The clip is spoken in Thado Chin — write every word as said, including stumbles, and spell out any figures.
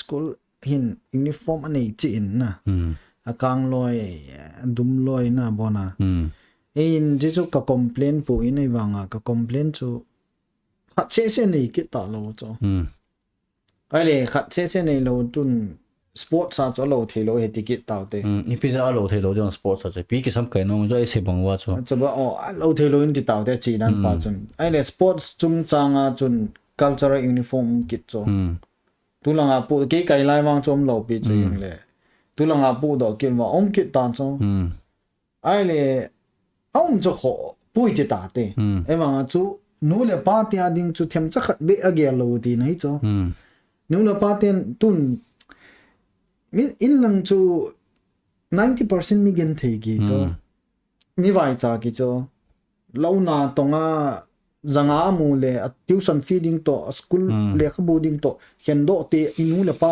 school hin uniform anei chi in na. Hmm. Akang loi, adum loi na bona. Hmm. Ei in chi chu ka complain pu in ei vanga ka complain chu khat sese nei kit ta lo chu. Hmm. Ai le khat sese nei lo tun sports a chu lo thei lo he ti kit tau te. Hmm. Ipi ja lo thei lo ding sports a chu. Pi kisam kai no jo ei se bang uva chu. Chu ba o a lo thei lo in ti tau te chi dan pa chun. Ai le sports chung changa chun cultural uniform kit chu. Hmm. Tulanga pu kei kai lai vang chu um lo pi chu ing le. Tulanga pu do kit ma um kit tan chu. Hmm. Ai le a um chu kho pui ti ta te. Hmm. Ei vanga chu nu le pa te a ding chu them cha khat be a gel lo ti na hi chu. Hmm. Nu le pa ten tun mi in lang chu ninety percent mi gen thei ki chu. Hmm. Mi vai cha ki chu. Lo na tonga zanga amu le a tuition fee ding to, a school lekhabu ding to, khen do te i nu le pa